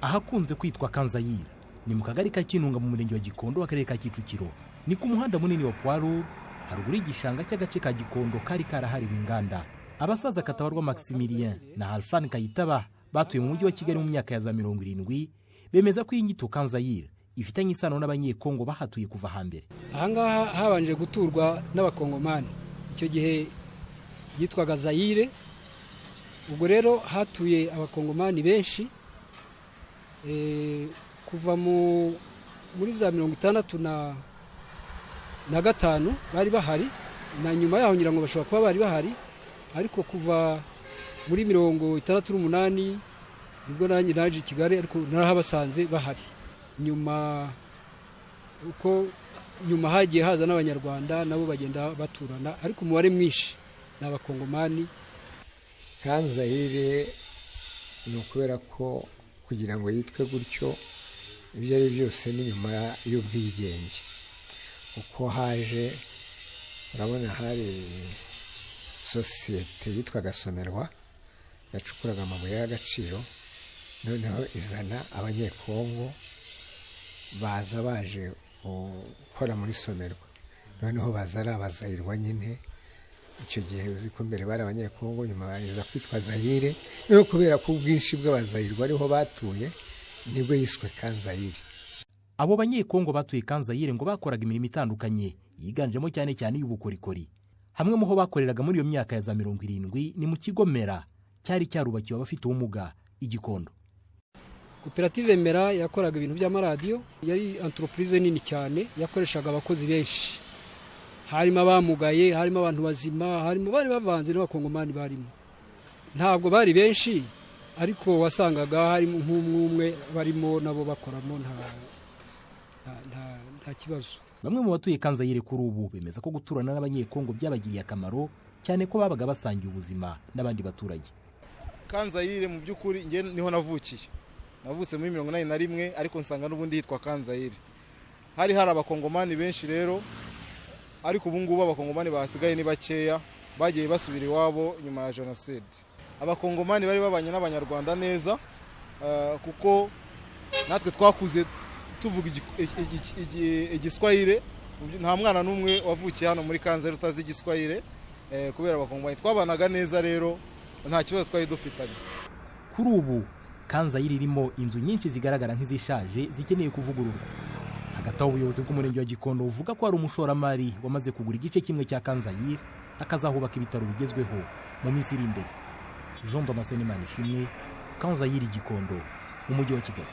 Ahakunze kwitwa Kanzayire ni mu kagari ka Kinunga, mu murenge wa Gikondo, w'akarere ka Kicukiro. Ni ku muhanda munini wa Poilu, haruguru y'igishanga cy'agace ka Gikondo kari karahariwe inganda. Abasaza Katabarwa Maximilien na Halfan Kayitaba batuye mu mujyi wa Kigali mu myaka ya za 70 bemeza ko iyi nyito Kanzayire ifitanye isano n'Abanyekongo bahatuye kuva hambere. Ahangaha habanje guturwa n'Abakongomani, icyo gihe yitwaga Zayire. Ubwo rero hatuye Abakongomani benshi kuva muri za 65 bari bahari, na nyuma yaho ngira ngo bashobora kuba bari bahari, ariko kuva muri 68 nibwo nanjye naje i Kigali, ariko narahabasanze bahari. Nyuma uko nyuma hagiye haza n'Abanyarwanda, nabo bagenda baturana, ariko umubare mwinshi ni Abakongomani. Kanzayire ni ukubera ko kugira ngo yitwe gutyo, ibyo ari byose ni nyuma y'ubwigenge uko haje. Urabona hari sosiyete yitwaga Somerwa yacukuraga amabuye y'agaciro, noneho izana Abanyekongo baza baje gukora muri Somerwa, noneho baza ari Abazayirwa nyine. Icyo gihe uzi ko mbere bari Abanyekongo, nyuma baza kwitwa Zayire. Noneho kubera ko ubwinshi bw'Abazayirwa ariho batuye, nibwo yiswe Kanzayire. Abo Banyekongo batuye Kanzayire ngo bakoraga imirimo itandukanye yiganjemo cyane cyane iy'ubukorikori. Hamwe mu ho bakoreraga muri iyo myaka ya za 70 ni mu kigo Mera cyari cyarubakiwe abafite ubumuga i Gikondo. Koperative Mera yakoraga ibintu by'amaradiyo, yari entreprise nini cyane, yakoreshaga abakozi benshi, harimo abamugaye, harimo abantu bazima, harimo bari bavanze n'Abakongomani barimo. Ntabwo bari benshi, ariko wasangaga harimo nk'umwe umwe barimo, nabo bakoramo, nta kibazo. Bamwe mu batuye Kanzayire kuri ubu bemeza ko guturana n'Abanyekongo byabagiriye akamaro cyane, ko babaga basangiye ubuzima n'abandi baturage. Kanzayire mu by'ukuri njye niho navukiye, navutse muri 81, ariko nsanga n'ubundi hitwa Kanzayire. Hari Abakongomani benshi rero, ariko ubu ngubu Abakongomani bahasigaye ni bakeya, bagiye basubira iwabo nyuma ya jenoside. Abakongomani bari babanye n'Abanyarwanda neza, kuko natwe twakuze tuvuga Igiswahire. Nta mwana n'umwe wavukiye hano muri Kanzayire utazi Igiswahire, kubera Abakongomani twabanaga neza. Rero nta kibazo twari dufitanye. Kuri ubu Kanzayire irimo inzu nyinshi zigaragara nk'izishaje, zikeneye kuvugururwa. Hagati aho, ubuyobozi bw'umurenge wa Gikondo buvuga ko hari umushoramari wamaze kugura igice kimwe cya Kanzayire, akazahubaka ibitaro bigezweho mu minsi iri imbere. Jean Damascene Imanishimwe, Kanzayire, Gikondo, mu mujyi wa Kigali.